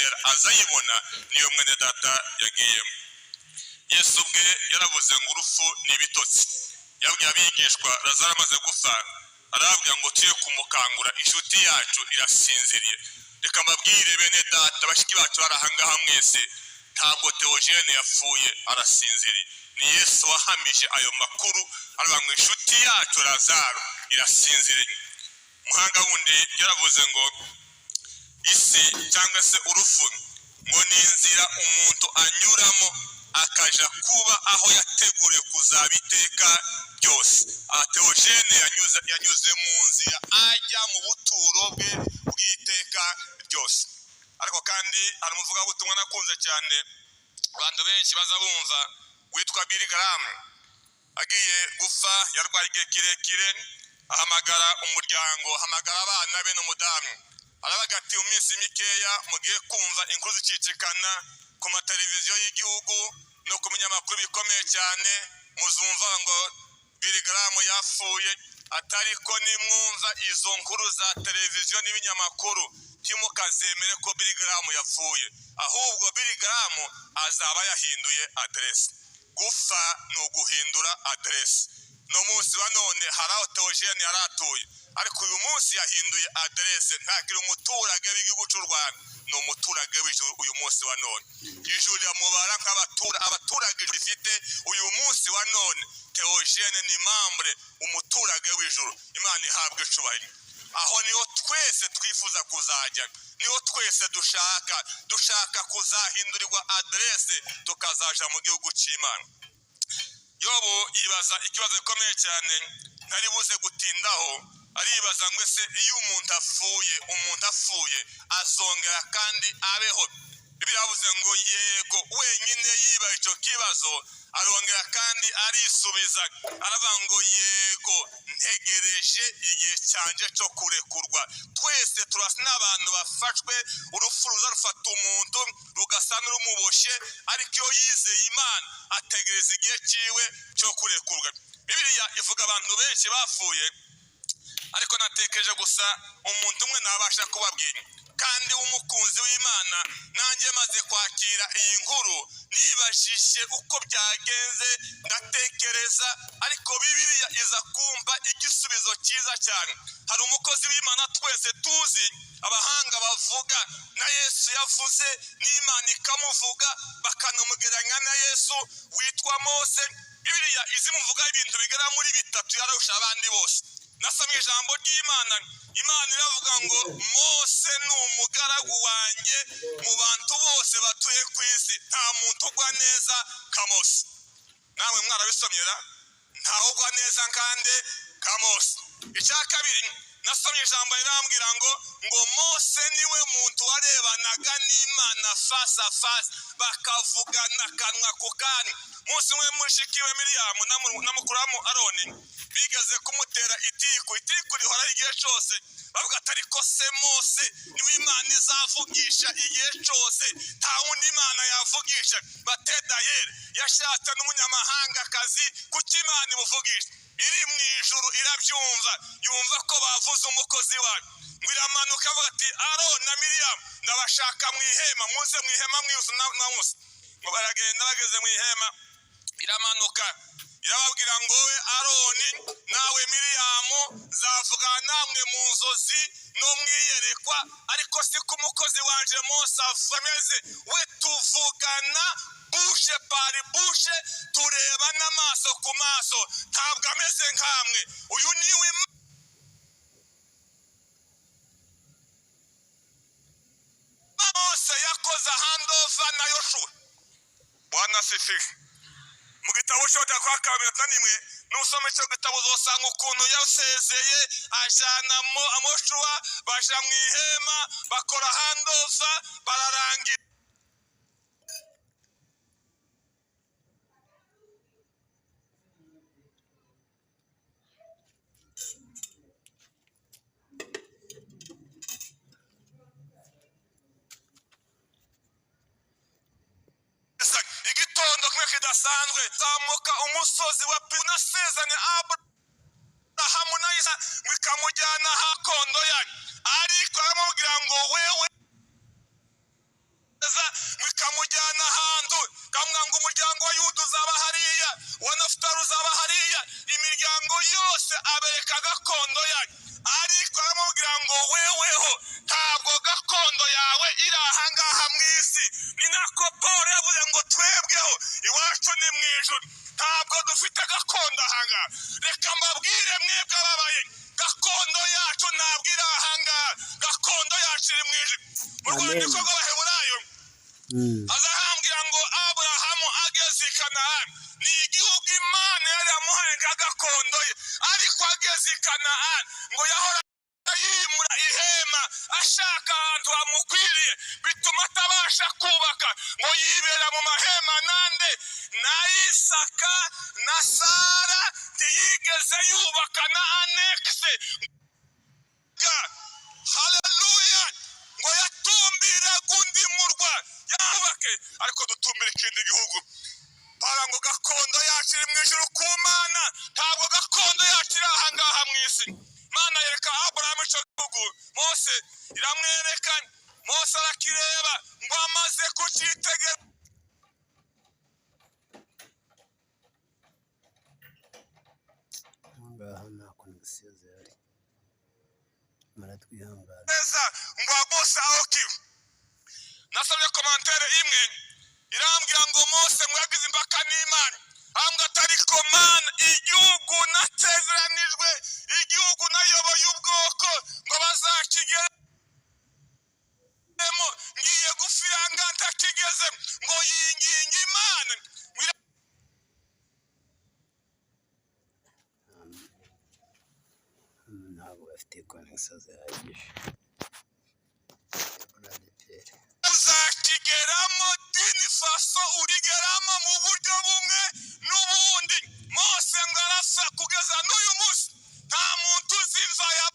Azayibona niyo mwene data yagiyemo. Yesu ubwe yaravuze ngo urupfu ni ibitotsi. Yabwiye abigishwa Lazaro amaze gupfa, arababwira ngo tuye kumukangura, inshuti yacu irasinziriye. Reka mbabwire, bene data, bashiki bacu bari ahangaha mwese, ntabwo Theogene yapfuye, arasinziriye. Ni Yesu wahamije ayo makuru, aravuga ngo inshuti yacu Lazaro irasinziriye. Umuhanga wundi yaravuze ngo isi cyangwa se urupfu ngo ni inzira umuntu anyuramo akaja kuba aho yateguriwe kuzaba iteka ryose. Aha Theogene yanyuze mu nzira ajya mu buturo bwe bw'iteka ryose. Ariko kandi hari umuvugabutumwa nakunze cyane, abantu benshi baza bumva, witwa Billy Graham. Agiye gupfa, yarwaye igihe kirekire, ahamagara umuryango, ahamagara abana be n'umudamu, arabaga ati: "Mu minsi mikeya mugiye kumva inkuru zicicikana ku mateleviziyo y'igihugu no ku binyamakuru bikomeye cyane, muzumva ngo Billy Graham yapfuye." Atari ko nimwumva izo nkuru za televiziyo n'ibinyamakuru, ntimukazemere ko Billy Graham yapfuye, ahubwo Billy Graham azaba yahinduye aderesi. Gupfa ni uguhindura aderesi. No munsi wa none hari aho Theogene yari atuye, ariko uyu munsi yahinduye aderesi, ntakiri umuturage w'igihugu cy'u Rwanda, ni umuturage w'ijuru. Uyu munsi wa none ijuru riramubara nk'abatura abaturage rifite. Uyu munsi wa none Theogene ni membre, umuturage w'ijuru. Imana ihabwe icubahiro. Aho niho twese twifuza kuzajya, niho twese dushaka kuzahindurirwa aderese, tukazaja mu gihugu cy'Imana. Yobu yibaza ikibazo gikomeye cyane ntari buze gutindaho. Aribaza ngo ese iyo umuntu apfuye, umuntu apfuye azongera kandi abeho? Biravuze ngo yego. Wenyine yiba icyo kibazo, arongera kandi arisubiza, aravuga ngo yego, ntegereje igihe cyanjye cyo kurekurwa. Twese turasa n'abantu bafashwe, urupfu ruza rufata umuntu rugasa n'urumuboshye, ariko iyo yizeye Imana ategereza igihe cyiwe cyo kurekurwa. Bibiliya ivuga abantu benshi bapfuye, ariko natekereje gusa umuntu umwe nabasha kubabwira kandi w'umukunzi w'Imana. Nanjye maze kwakira iyi nkuru, nibajije uko byagenze, ndatekereza, ariko Bibiliya iza kumva igisubizo cyiza cyane. Hari umukozi w'Imana twese tuzi, abahanga bavuga na Yesu yavuze n'Imana ikamuvuga, bakanamugereranya na Yesu, witwa Mose. Bibiliya izimuvugaho ibintu bigera muri bitatu, yararusha abandi bose. Nasomye ijambo ry'Imana, Imana iravuga ngo Mose ni umugaragu wanjye, mu bantu bose batuye ku isi nta muntu ugwa neza nka Mose. Namwe mwarabisomyera, ntawe ugwa neza nkande ka Mose. Icya kabiri, nasomye ijambo rirambwira ngo Mose niwe muntu warebanaga n'Imana face à face, bakavugana akanwa ku kandi. Munsi umwe mushiki we Miriyamu na mukuru wa Aroni bigeze kumutera itiku, itiku rihora igihe cyose, bavuga ati: "Ariko se Mose niwe Imana izavugisha igihe cyose? Nta wundi Imana yavugisha?" Batedayeri yashatse n'umunyamahangakazi, kuki Imana imuvugisha? Iri mu ijuru irabyumva, yumva ko bavuze umukozi wayo, ngo iramanuka avuga ati: "Aroni na Miriyamu, ndabashaka mu ihema, muze mu ihema mwihuse." Na Musa ngo baragenda, bageze mu ihema iramanuka irababwira ngo: "We Aroni nawe Miriyamu, nzavugana namwe mu nzozi no mu iyerekwa, ariko si ko umukozi wanje Mose ameze. We tuvugana bouche par bouche, tureba n'amaso ku maso, ntabwo ameze nkamwe." Uyu niwe Mose yakoze handover na Yoshuwa. Bwana asifiwe. Mu gitabo cyo kwa kabiri na nimwe, nusoma icyo gitabo uzosanga ukuntu yasezeye, ajana Yoshuwa, baja mu ihema, bakora handover, bararangira. Igitondo kimwe kidasanzwe, zamuka umusozi wa unasezanye Aburahamu na Isa, ngo ikamujyana hakondo yayo, ariko aramubwira ngo wewe Iwacu ni mu ijuru, ntabwo dufite gakondo ahangaha. Reka mbabwire mwebwe ababaye, gakondo yacu ntabwo iri ahangaha, gakondo yacu iri mu ijuru. Mu Amen. rwandiko rw'Abaheburayo azahambwira ngo Aburahamu ageze i Kanahani, ni igihugu Imana yari yamuhaye nka gakondo ye, ariko ageze i Kanahani ngo yahora yimura ihema ashaka ahantu hamukwiriye, bituma atabasha kubaka, ngo yibera mu mahema nande na Isaka na Sara, ntiyigeze yubaka na annexe. Haleluya! Ngo yatumbiraga undi murwa yubake, ariko dutumbira ikindi gihugu. Para ngo gakondo yacu iri mu ijuru ku Mana, ntabwo gakondo yacu iri ahangaha mu isi. Mana yereka Aburahamu icyo gihugu, Mose iramwereka, Mose arakireba, ngo amaze kucyitegereza Aha ngaha nta connexion zihari, muratwihangana. Neza ngo Mose aho kiwe. Nasabye commentaire imwe irambwira ngo Mose mwagize impaka n'Imana, ambwa ati ariko Mana, igihugu nasezeranijwe, igihugu nayoboye ubwoko ngo bazakigeremo, ngiye gufiranga ntakigeze. Ngo yinginga Imana ngo Ntabwo bafite connexion zihagije kuri ADEPR. Uzakigeramo d'une façon, urigeramo mu buryo bumwe n'ubundi. Mose ngo arasa, kugeza n'uyu munsi nta muntu uzi imva ya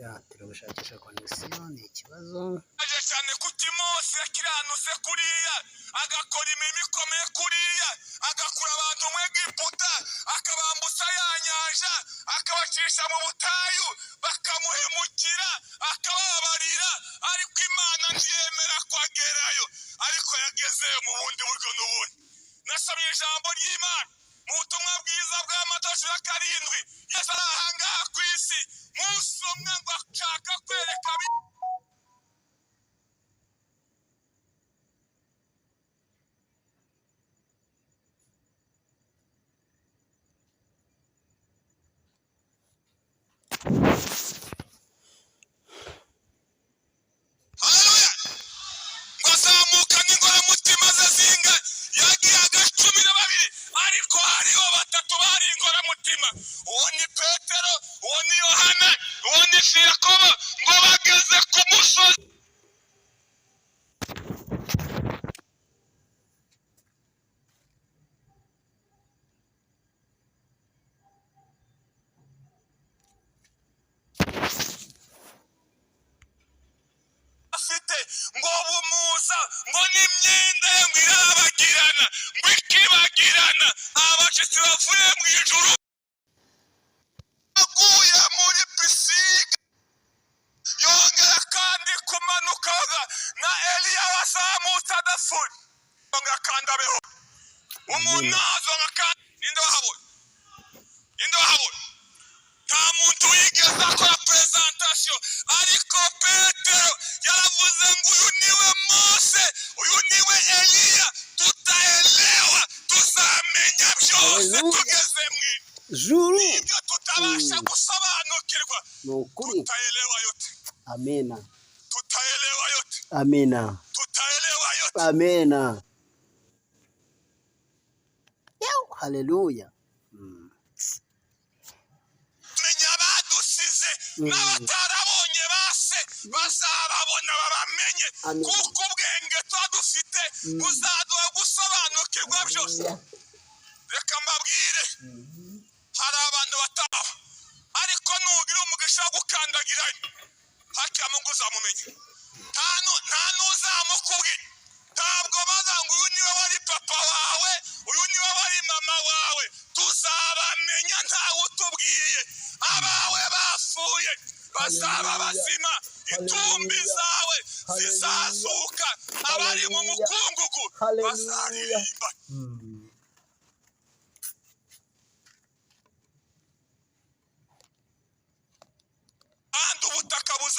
Ya, turi gushakisha connexion, ni ikibazo. Aje cyane kuki Mose yakiranutse kuriya, agakora imirimo ikomeye kuriya, agakura abantu mu Egiputa, akabambutsa ya nyanja, akabacisha mu butayu, bakamuhemukira, akababarira, ariko Imana ntiyemera ko agerayo, ariko yagezeyo mu bundi buryo n'ubundi. Nasomye ijambo ry'Imana mu butumwa bwiza bwa Matayo 17. Yesu ari ahangaha ku isi, musomwe ngo ashaka kwereka Haleluya! Ngo azamuka n'inkoramutima ze zinga yagiye 12, ariko hariho batatu bari inkoramutima: uwo ni Petero, uwo ni Yohana, uwo ni Yakobo. Ngo bageze ku musozi afite ngo bumuza, ngo n'imyenda ye ngo irabagirana, ngo ikibagirana, abashyitsi bavuye mu ijuru aguye muri pisine, yongera kandi kumanuka na Eliya wazamutse adapfuye, yongera kandi abeho umunazo nka kandi. Ninde wahabonye? Ninde wahabonye? Nta muntu wigeze akora présentation, ariko Petero yaravuze ngo uyu niwe Mose, uyu niwe Eliya. Tutaelewa, tuzamenya byose Haleluya. tugeze mu Juru. ibyo tutabasha gusobanukirwa. Ni ukuri. Tutaelewa yote. Amena. Tutaelewa yote. Amena. Tutaelewa yote. Amena. Yew, haleluya. Menya abadusize n'abatarabonye base bazababona babamenye. Amen. Kuko ubwenge tuba dufite buzaduha gusobanukirwa byose. Reka mbabwire, hari abantu bataho, ariko nugira umugisha wo gukandagirayo hakiya Mungu uzamumenya. Nta n'uzamukubwira, ntabwo baza ngo uyu niwe wari papa wawe, uyu niwe wari mama wawe. Tuzabamenya ntawe utubwiye. Abawe bapfuye bazaba bazima, intumbi zawe zizazuka, abari mu Haleluya. mukungugu Haleluya. bazaririmba.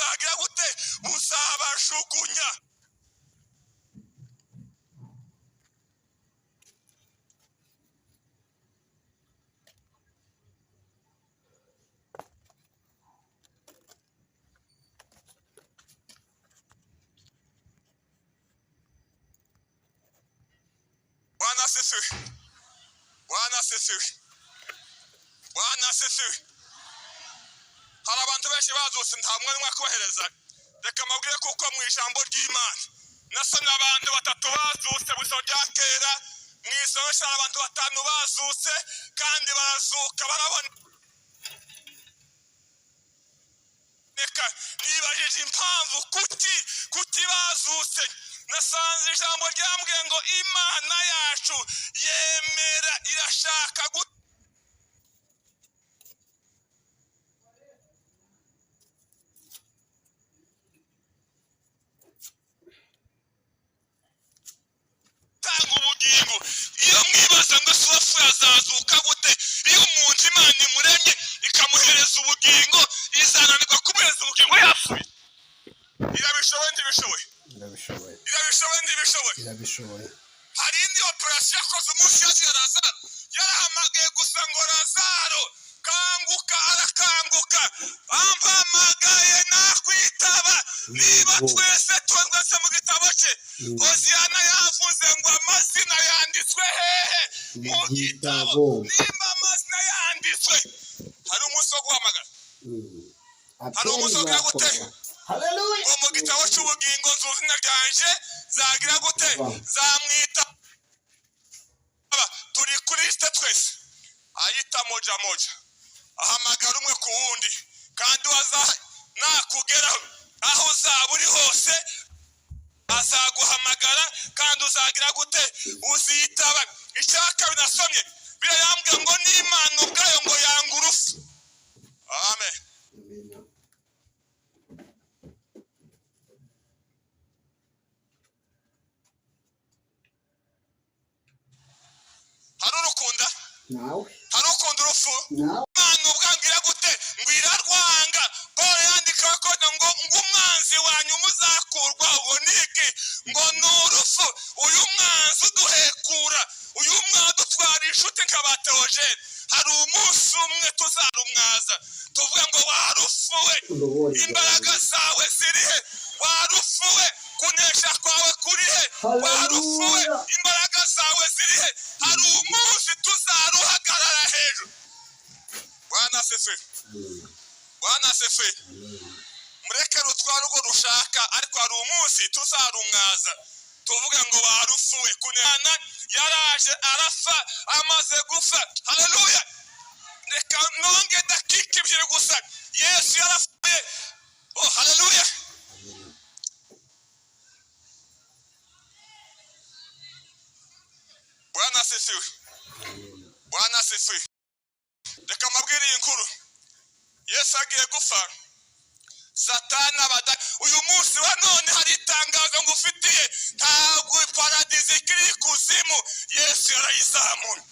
Buzagira gute? Buzabajugunya. Bwana asifiwe! Bwana asifiwe! Bwana asifiwe! Hari abantu benshi bazutse, nta mwanya umwe kubahereza. Reka mbabwire kuko mu ijambo ry'Imana nasomye abantu batatu bazutse mu ijoro rya kera. Mu ijoro hari abantu batanu bazutse kandi barazuka, baraboneka. Nibajije impamvu kuki bazutse. Nasanze ijambo ryambwiye ngo Imana yacu yemera, irashaka gutanga ubugingo. Iyo mwibaza ngo ese uwapfuye azazuka gute? Iyo umuntu Imana imuremye ikamuhereza ubugingo, izananirwa kumuhereza ubugingo yapfuye? Irabishoboye, ntibishoboye? Irabishoboye. Irabishoboye, ntibishoboye? Irabishoboye. Hari indi operasiyo yakoze umunsi yaziye Lazaro. Yarahamagaye gusa ngo: "Lazaro, kanguka." Arakanguka. Ampamagaye nakwitaba. Niba twese twese mu gitabo cye, Hoziyana yavuze ngo amazina yanditswe hehe? Mu Mu gitabo. gitabo. Nimba amazina yanditswe, hari umunsi wo guhamagara. Hari Aperi umunsi wo kugira gute? izakorwa. Haleluya. Ngo mu gitabo cy'ubugingo nzu izina ryanje, zagira gute? Zamwita. Turi kuri lisite twese. Ayita moja moja, ahamagara umwe ku wundi, kandi waza nakugeraho, aho uzaba uri hose azaguhamagara, kandi uzagira gute? Uzitaba. Icya kabiri nasomye, birayambwiye ngo n'Imana ubwayo ngo yanga urupfu. Amen. Amen. Hari urukunda? Nawe. Hari ukunda urupfu? Nawe. Imana ubwangira gute? Ngo irarwanga. Paul yandika ko ngo umwanzi wanyu muzakurwaho ngo ni iki? Ngo ni urupfu. Uyu mwanzi uduhekura, uyu mwanzi udutwara inshuti nka ba Theogene, hari umunsi umwe tuzarumwaza, tuvuga ngo: "Warupfuwe, Urubori. imbaraga zawe ziri he? Warupfuwe, kunesha kwawe kuri he? Warupfuwe, Haleluya. imbaraga zawe ziri he?" Hari umunsi tuzaruhagarara hejuru. Bwana asifiwe! Bwana asifiwe! Mureke rutware urwo rushaka, ariko hari umunsi tuzarumwaza, tuvuge ngo: "Warupfuwe, kunana." Yaraje arapfa, amaze gupfa, haleluya. Reka nonge dakika 2 gusa. Yesu yarapfuye. Oh, haleluya! Bwana asifiwe! Bwana asifiwe! Reka mbabwire iyi nkuru. Yesu agiye gupfa, Satani abada. Uyu munsi wa none hari itangazo ngufitiye: ntabwo paradizo ikiri ikuzimu, Yesu yarayizamuye.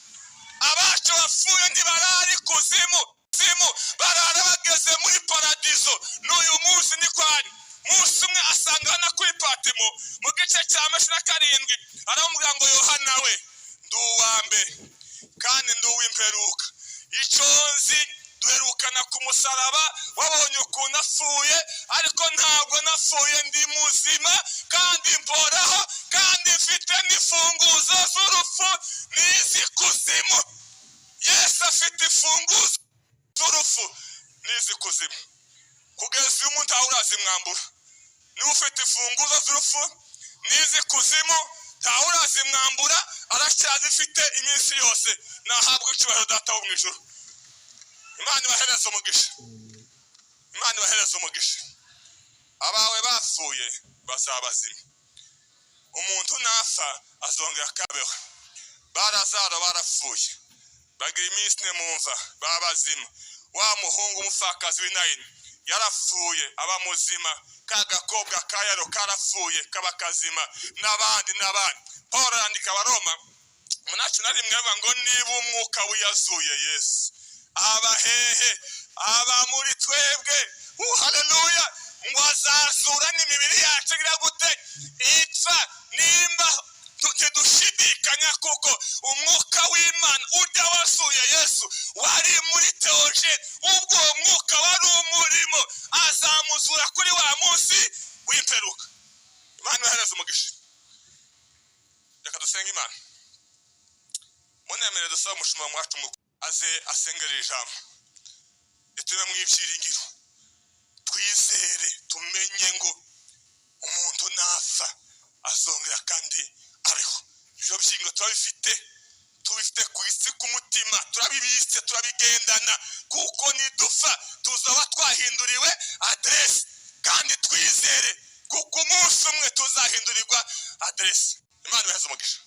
Abacu bapfuye ntibarara ikuzimu zimu, barara bageze muri paradizo. N'uyu munsi ni kwari. Munsi umwe asangana kuri Patimo mu gice cya 27, aramubwira ngo: "Yohana we, ndi uwa mbere kandi ndi uw'imperuka. Icyo nzi, duherukana ku musaraba, wabonye ukuntu apfuye, ariko ntabwo napfuye, ndi muzima kandi mporaho, kandi mfite n'imfunguzo z'urupfu n'iz'ikuzimu." Yesu afite imfunguzo z'urupfu n'iz'ikuzimu. Kugeza uyu muntu ntawe urazimwambura. Niba ufite imfunguzo z'urupfu n'iz'ikuzimu, ntawe urazimwambura, aracyazifite iminsi yose. Nahabwa icyubahiro Data wo mu ijuru. Imana ibahereze umugisha. Imana ibahereze umugisha. Abawe bapfuye bazabazima. Umuntu napfa azongera akabeho. Barazaro barapfuye, bagira iminsi 4 mu mva, baba bazima. Wa muhungu umupfakazi w'Inayini yarapfuye, aba muzima. Ka gakobwa ka Yaro karapfuye, kaba kazima, n'abandi n'abandi. Paul yandika Abaroma 8:11, avuga ngo niba umwuka wiyazuye Yesu aba hehe? Aba muri twebwe. Haleluya! Ngo azazura n'imibiri yacu igira gute? Ipfa. Nimba ntidushidikanya, kuko umwuka w'Imana ujya wasuye Yesu wari muri Teogene, ubwo uwo mwuka wari umurimo, azamuzura kuri wa munsi w'imperuka. Imana ibahereze umugisha. Reka dusenge Imana. Munemere dusaba umushumba wacu mukuru aze asengere ijambo ritume mu ibyiringiro, twizere, tumenye ngo umuntu napfa azongera kandi abeho. Ibyo byiringiro turabifite, tubifite ku isi, ku mutima turabibitse, turabigendana, kuko nidupfa tuzaba twahinduriwe aderesi. Kandi twizere, kuko umunsi umwe tuzahindurirwa aderesi. Imana ibahereze umugisha.